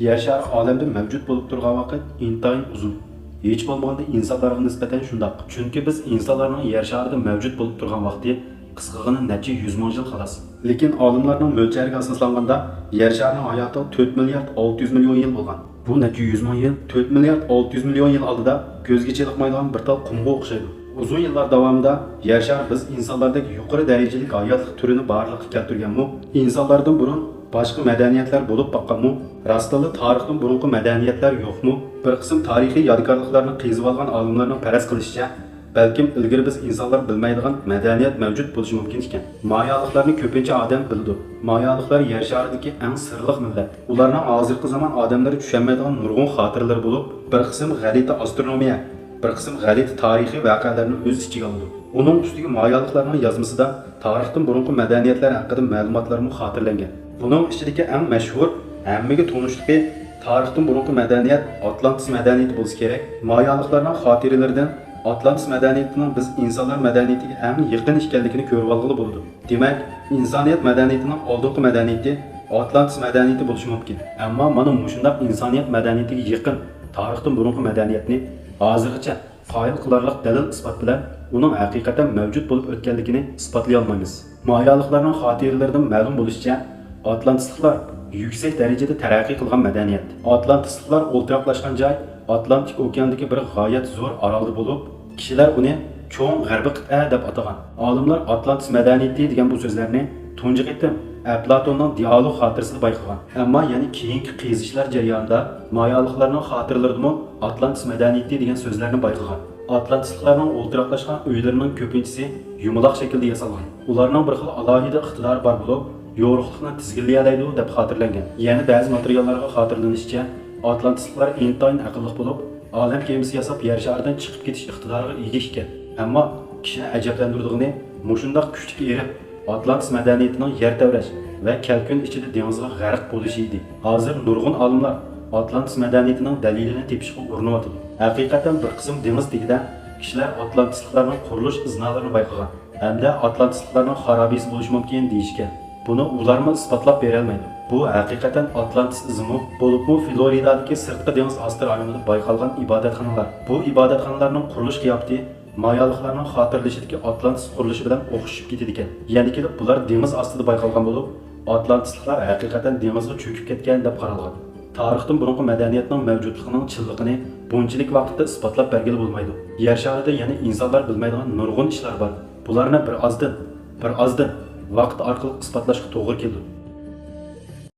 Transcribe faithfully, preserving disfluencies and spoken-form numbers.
يەر شارى ئالەمدە مەۋجۇت بولۇپ تۇرغان ۋاقىت ئىنتايىن ئۇزۇن. ھېچ بولمىغاندا ئىنسانلارغا نىسبەتەن شۇنداق. چۈنكى بىز ئىنسانلارنىڭ يەر شارىدا مەۋجۇت بولۇپ تۇرغان ۋاقتى قىسقىغىنە نەچچە يۈز مىڭ يىل خالاس. لېكىن ئالىملارنىڭ مۆلچەرگە ئاساسلانغاندا، يەر شارىنىڭ ھاياتى تۆت مىليارد ئالتە يۈز مىليون يىل بولغان. بۇ نەچچە يۈز مىڭ يىل تۆت مىليارد ئالتە يۈز مىليون يىل ئالدىدا كۆزگە چېلىقمايدىغان بىر تال قۇمغا ئوخشايدۇ. ئۇزۇن يىللار داۋامىدا يەر شارى بىز ئىنسانلاردەك يۇقىرى دەرىجىلىك ھاياتلىق تۈرىنى بارلىققا كەلتۈرگەنمۇ؟ ئىنسانلاردىن بۇرۇن باشقا مەدەنىيەتلەر بولۇپ باققانمۇ؟ راستتىنلا تارىختىن بۇرۇنقى مەدەنىيەتلەر يوقمۇ؟ بىر قىسىم تارىخىي يادىكارلىقلارنى قېزىۋالغان ئالىملارنىڭ پەرەز قىلىشىچە، بەلكىم ئىلگىرى بىز ئىنسانلار بىلمەيدىغان مەدەنىيەت مەۋجۇت بولۇشى مۇمكىن ئىكەن. مايالىقلارنى كۆپىنچە ئادەم بىلىدۇ. مايالىقلار يەر شارىدىكى ئەڭ سىرلىق مىللەت. ئۇلارنىڭ ھازىرقى زامان ئادەملىرى چۈشەنمەيدىغان نۇرغۇن خاتىرىلىرى بولۇپ، بىر قىسىم غەلىتە ئاسترونومىيە، بىر قىسىم غەلىتە تارىخىي ۋەقەلەرنى ئۆز ئىچىگە ئالىدۇ. ئۇنىڭ ئۈستىگە مايالىقلارنىڭ يازمىسىدا تارىختىن بۇرۇنقى مەدەنىيەتلەر ھەققىدە مەلۇماتلارمۇ خاتىرىلەنگەن. بۇنىڭ ئىچىدىكى ئەڭ مەشھۇر، ھەممىگە تونۇشلۇقى تارىختىن بۇرۇنقى مەدەنىيەت ئاتلانتىس مەدەنىيىتى بولسا كېرەك. مايالىقلارنىڭ خاتىرىلىرىدىن ئاتلانتىس مەدەنىيىتىنىڭ بىز ئىنسانلار مەدەنىيىتىگە ئەڭ يېقىن ئىكەنلىكىنى كۆرۈۋالغىلى بولىدۇ. دېمەك، ئىنسانىيەت مەدەنىيىتىنىڭ ئالدىنقى مەدەنىيىتى ئاتلانتىس مەدەنىيىتى بولۇشى مۇمكىن. ئەمما مانا مۇشۇنداق ئىنسانىيەت مەدەنىيىتىگە يېقىن تارىختىن بۇرۇنقى مەدەنىيەتنى ھازىرغىچە قايىل قىلارلىق دەلىل-ئىسپات بىلەن ئۇنىڭ ھەقىقەتەن مەۋجۇت بولۇپ ئۆتكەنلىكىنى ئىسپاتلىيالمايمىز. مايالىقلارنىڭ خاتىرىلىرىدىن مەلۇم بولۇشىچە، ئاتلانتىسلىقلار يۈكسەك دەرىجىدە تەرەققىي قىلغان مەدەنىيەت. ئاتلانتىسلىقلار ئولتۇراقلاشقان جاي ئاتلانتىك ئوكياندىكى بىر غايەت زور ئارالدا بولۇپ، كىشىلەر ئۇنى چوڭ غەربىي قىتئە دەپ ئاتىغان. ئالىملار ئاتلانتىس مەدەنىيىتى دېگەن بۇ سۆزلەرنى تۇنجى قېتىم ئەپلاتوننىڭ دىئالوگ خاتىرىسىدە بايقىغان. ئەمما يەنە كېيىنكى قېزىشلار جەريانىدا مايالىقلارنىڭ خاتىرىلىرىدىمۇ ئاتلانتىس مەدەنىيىتى دېگەن سۆزلەرنى بايقىغان. ئاتلانتىسلىقلارنىڭ ئولتۇراقلاشقان ئۆيلىرىنىڭ كۆپىنچىسى يۇمىلاق شەكىلدە ياسالغان. ئۇلارنىڭ بىر خىل ئالاھىدە ئىقتىدارى بار بولۇپ، يورۇقلۇقنى تىزگىنلىيەلەيدۇ دەپ خاتىرىلەنگەن. يەنە بەزى ماتېرىياللارغا خاتىرىلىنىشىچە، ئاتلانتىسلىقلار ئىنتايىن ئەقىللىق بولۇپ، ئالەم كېمىسى ياساپ يەر شارىدىن چىقىپ كېتىش ئىقتىدارىغا ئىگە ئىكەن. ئەمما كىشىنى ئەجەبلەندۈرىدىغىنى، مۇشۇنداق كۈچلۈك ئېرىپ، ئاتلانتىس مەدەنىيىتىنىڭ يەر تەۋرەش ۋە كەلكۈن ئىچىدە دېڭىزغا غەرق بولۇشى ئىدى. ھازىر نۇرغۇن ئالىملار ئاتلانتىس مەدەنىيىتىنىڭ دەلىلىنى تېپىشقا ئۇرۇنۇۋاتىدۇ. ھەقىقەتەن بىر قىسىم دېڭىز تېگىدە كىشىلەر ئاتلانتىسلىقلارنىڭ قۇرۇلۇش ئىزنالىرىنى بايقىغان ھەمدە ئاتلانتىسلىقلارنىڭ خارابىسى بولۇشى مۇمكىن دېيىشكەن. بۇنى ئۇلارمۇ ئىسپاتلاپ بېرەلمەيدۇ. بۇ ھەقىقەتەن ئاتلانتىس ئىزىمۇ؟ بولۇپمۇ فلورىدادىكى سىرتقى دېڭىز ئاستى رايونىدا بايقالغان ئىبادەتخانىلار. بۇ ئىبادەتخانىلارنىڭ قۇرۇلۇش قىياپىتى مايالىقلارنىڭ خاتىرىلىشىدىكى ئاتلانتىس قۇرۇلۇشى بىلەن ئوخشىشىپ كېتىدىكەن. يەنە كېلىپ بۇلار دېڭىز ئاستىدا بايقالغان بولۇپ، ئاتلانتىسلىقلار ھەقىقەتەن دېڭىزغا چۆكۈپ كەتكەن دەپ قارالغان. تارىختىن بۇرۇنقى مەدەنىيەتنىڭ مەۋجۇتلۇقىنىڭ چىنلىقىنى بۇنچىلىك ۋاقىتتا ئىسپاتلاپ بەرگىلى بولمايدۇ. يەر شارىدا يەنە ئىنسانلار بىلمەيدىغان نۇرغۇن ئىشلار بار. بۇلارنى بىر ئازدىن، بىر ئازدىن ۋاقىت ئارقىلىق ئىسپاتلاشقا توغرا كېلىدۇ.